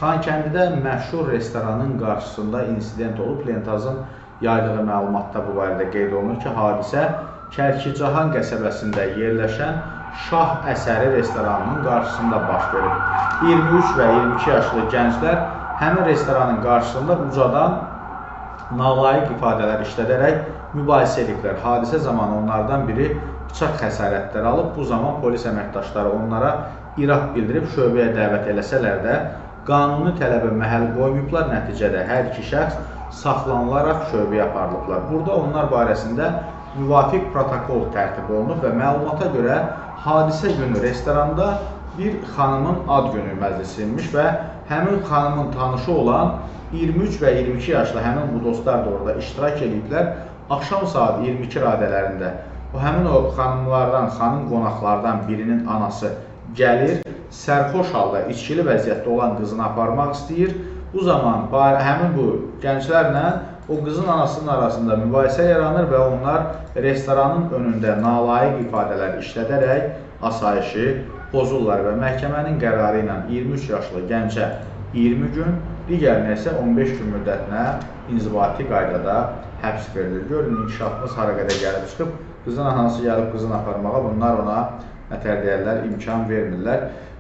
Xankəndidə məşhur restoranın qarşısında insident olub. Lentazın yaydığı məlumatda bu barədə qeyd olunur ki, hadisə Kərkicahan qəsəbəsində yerləşən Şah Əsəri restoranının qarşısında baş verib. 23 və 22 yaşlı gənclər həmin restoranın qarşısında ucadan nalayiq ifadələr işlədərək mübahisə ediblər. Hadisə zamanı onlardan biri bıçaq xəsarətləri alıb. Bu zaman polis əməkdaşları onlara irad bildirib şöbəyə dəvət eləsələr də qanuni tələbə məhəl qoymayıblar. Nəticədə hər iki şəxs saxlanılaraq şöbəyə aparılıblar. Burada onlar barəsində müvafiq protokol tərtib olunub və məlumata görə hadisə günü restoranda bir xanımın ad günü məclisi imiş və həmin xanımın tanışı olan 23 və 22 yaşlı həmin bu dostlar da orada iştirak ediblər. Axşam saat 22 radələrində o həmin o xanımlardan, xanım qonaqlardan birinin anası gəlir, sərxoş halda içkili vəziyyətdə olan qızını aparmaq istəyir. Bu zaman həmin bu gənclərlə o qızın anasının arasında mübahisə yaranır və onlar restoranın önündə nalayiq ifadələr işlədərək asayişi pozurlar və məhkəmənin qərarı ilə 23 yaşlı gəncə 20 gün, digərinə isə 15 gün müddətinə inzibati qaydada həbs verilir. Görün, inkişafımız hara qədər gəlib çıxıb. Qızın anası gəlib qızını aparmağa, bunlar ona nətər deyərlər, imkan vermirlər.